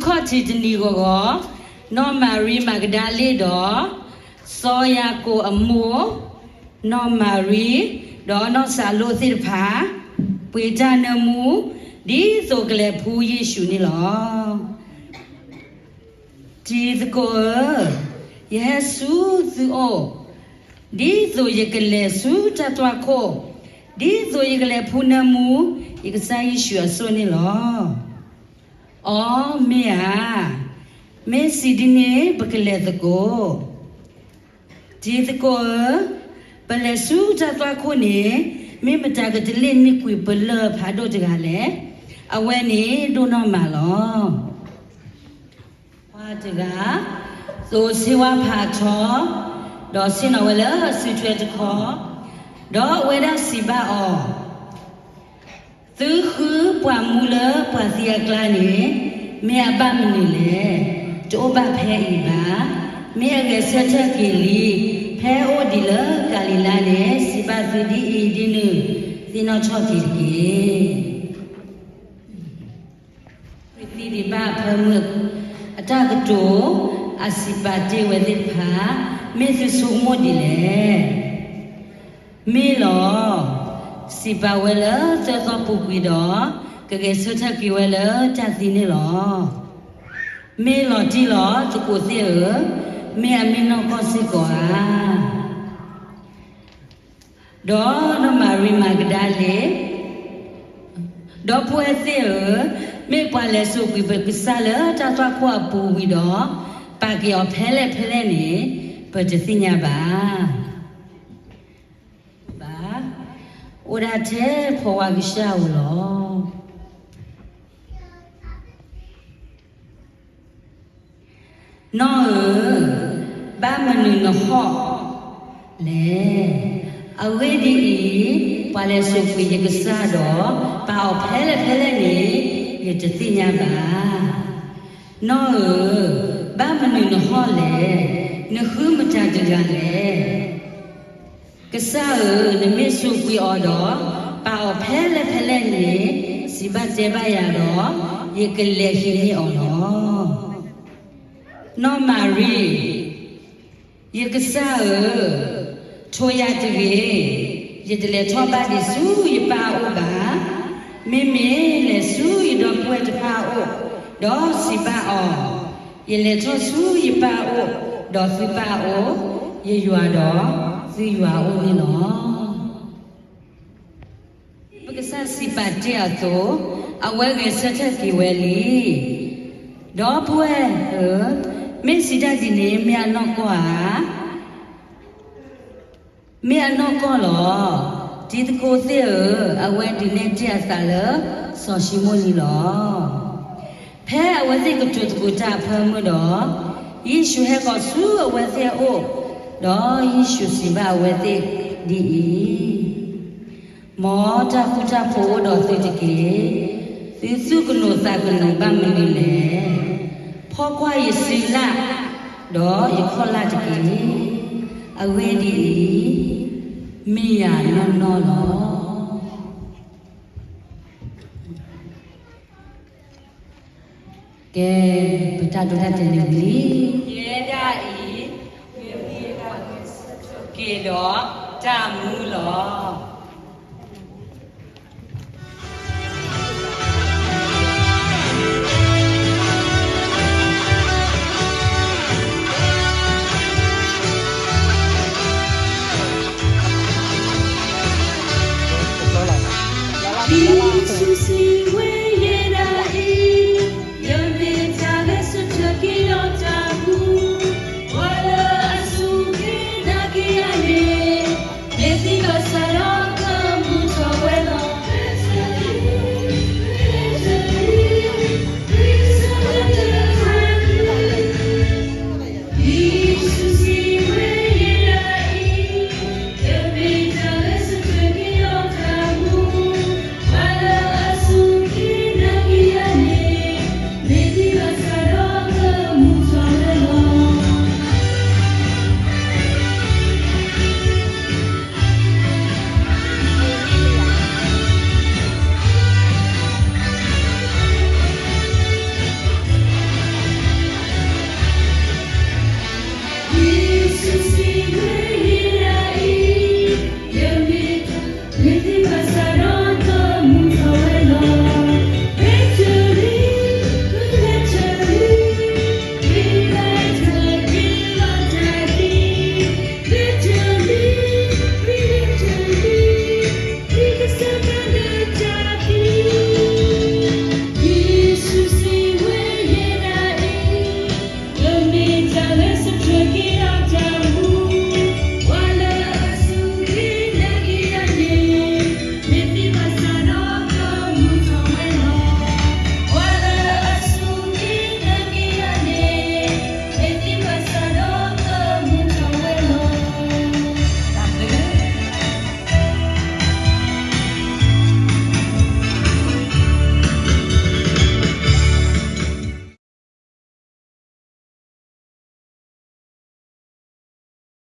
ခီၣ်ထံးတနံၤဂီၤဂီၤ, နီၢ်မၤရံမၤကဒၤလ့ဒီး စီၤယၤကိာ်အမိၢ် နီၢ်မၤရံ, ဒီးနီၢ်စးလိသ့ၣ်တဖၣ် ပှ့ၤတၢ်နၢမူ ဒ်သိးကလဲၤဖှူယ့ၣ်ၡူးန့ၣ်လီၤ. တံၤသကိးဧၢ, ယဟဲဆူသုအိၣ် ဒ်သိးယကလဲၤဆူတၢ်သွၣ်ခိၣ်, ဒ်သိးယကလဲၤဖှူနၢမူ ယကစၢ်ယ့ၣ်ၡူးအစိၣ်န့ၣ်လီၤ. အီ, မ့ၢ်ဧါ, မ့ၢ်စံးဒ်န့ၣ် ပကလဲၤသကိး. တံၤသကိးဧၢ, ပလဲၤဆူတၢ်သွၣ်ခိၣ်န့ၣ် မ့ၢ်မတၤကတလ့ၣ်န့ၢ်ကွံာ်ပလၢၢ်ဖးဒိၣ်တဂၤလဲၣ်. အဝဲန့ၣ်ဒိၣ်နီၢ်မးလီၤ. ပှၤတဂၤ သိးဆ့ဝါဖးထီ, ဒီးဆ့ၣ်နီၤဝဲလၢအစုထွဲတခီ, ဒီးအဝဲဒၣ်စံးဘၣ်အီၤ, သုဃုပှၤမူလၢပှၤသံအကျါန့ၣ် မ့ၢ်အဘၣ်မနုၤလဲၣ်. တအိၣ်ဘၣ်ဖဲအံၤဘၣ်. မ့ၢ်အဂဲၤဆၢထၢၣ်က့ၤလံ, ဖဲအိၣ်ဒံးလၢကၤလံၤလါန့ၣ် စံးဘၣ်သုဒ်အံၤဒ်နုၤ, သ့ၣ်နီၣ်ထီၣ်က့ၤတက့ၢ်. ဝံသံဒံးဘၣ်အဖၢမုၢ် အတၢ်ကတိၤ အစံးပာ်တ့ၢ်ဝဲသ့ၣ်တဖၣ် မ့ၢ်သုဆိကမိၣ်ဒ်လဲၣ်. မ့ၢ်လီၤ. စံးပာ်ဝဲလၢသၢသီပူၤကွံာ်ဒီး ကဂဲၤဆၢထၢၣ်က့ၤဝဲလၢတၢ်သံန့ၣ်လီၤ. မ့ၢ်လီၤတံၢ်လီၤ သကိးသ့ၣ်ဧၢ, မ့ၢ်အမ့ၢ်နီၢ်ကီၢ်စ့ၢ်ကီးဧါ. ဒီးနီၢ်မၤရံမၤကဒၤလ့, ဒီပုၢ်ဝဲၢ်သ့ၣ်ဧၢ, မ့ၢ်ပှၤလဲၤစိာ်ကွံာ်ပကစၢ်လၢတၢ်သွၣ်ခိၣ်အပူၤဝံၤဒီး ပာ်က့ၤအီၤဖဲလဲၣ်ဖဲလဲၣ်န့ၣ် ပတသ့ၣ်ညါဘၣ်. ဘၣ်, အိၣ်ဒၣ်ထဲဖီဝါကစၢ်ဧိၤလီၤ. နီၢ်ဧၢ, ဘၣ်မနုၤနဟီၣ်လဲၣ်. အဂ့ၢ်ဒ်အံၤ, ပှၤလဲၤစိာ်ကွံာ်ယကစၢ်ဒီး ပာ်အီၤဖဲလဲၣ်ဖဲလဲၣ်န့ၣ် ယတသ့ၣ်ညါဘၣ်. နီၢ်ဧၢ, ဘၣ်မနုၤနဟီၣ်လဲၣ်. နဃုမတၤတဂၤလဲၣ်. ကစၢ်ဧၢ, နမ့ၢ်စိာ်ကွံာ်အီၤဒီး ပာ်အီၤဖဲလဲၣ်ဖဲလဲၣ်န့ၣ် စံးဘၣ်တဲဘၣ်ယၤဒီး ယကလဲၤဟံးန့ၢ်အီၤလီၤ. နီၢ်မၤရံ, ယကစၢ်ဧၢ, ထိးယၤတဂ့ၤ. ယတလဲၤထီၣ်ဘၣ်ဒံးဆူယပၢ်အအိၣ်ဘၣ်. မ့မ့ၢ်လဲၤဆူယဒီပုၢ်ဝဲၢ်တဖၣ်အအိၣ်, ဒီးစံးဘၣ်အီၤ, ယလဲၤထီၣ်ဆူယပၢ်အအိၣ်, ဒီးသုပၢ်အအိၣ်, ယယွၤဒီးသုယွၤအအိၣ်န့ၣ်လီၤ. ဒ်ပကစၢ်စံးပာ်တ့ၢ်အသိး, အဝဲဂဲၤဆၢထၢၣ်က့ၤဝဲလံ. ဒီပုၢ်ဝဲၢ်ဧၢ, မ့ၢ်စံးတၢ်ဒ်န့ၣ် မ့ၢ်အနီၢ်ကီၢ်ဧါ. မ့ၢ်အနီၢ်ကီၢ်လီၤ. တံၤသကိးသ့ၣ်ဧၢ, အဝဲဒုးနဲၣ်တ့ၢ်အသးလၢစီၤၡံမိၣ်လံလီၤ. ဖဲအဝဲသ့ၣ်ကတိၤသကိးတၢ်အဖၢမုၢ်ဒီး, ယ့ၣ်ၡူးဟဲဃီၤဆူအဝဲသ့ၣ်အအိၣ်, ဒီးယ့ၣ်ၡူးစံးဘၣ်အဝဲသ့ၣ်ဒ်အံၤ, မ်တၢ်ဃူတၢ်ဖိးအိၣ်ဒီးသုတက့ၢ်. သုသူၣ်ကနိးသးကနိးဘၣ်မနုၤလဲၣ်. ဖီၣ်ကွၢ်ယစုလၢ်, ဒီးယခီၣ်လၢ်တက့ၢ်. အဂ့ၢ်ဒ်အံၤ, မ့ၢ်ယၤနီၢ်နီၢ်လီၤ. ကဲ, ပတၢ်ဒိတၢ်တဲာ်န့ၣ်ဝံၤလံ. ယဲဒၣ်အံၤ, မ့ၢ်ဝံၤက့ၤဒီးတၢ်မူလီၤ.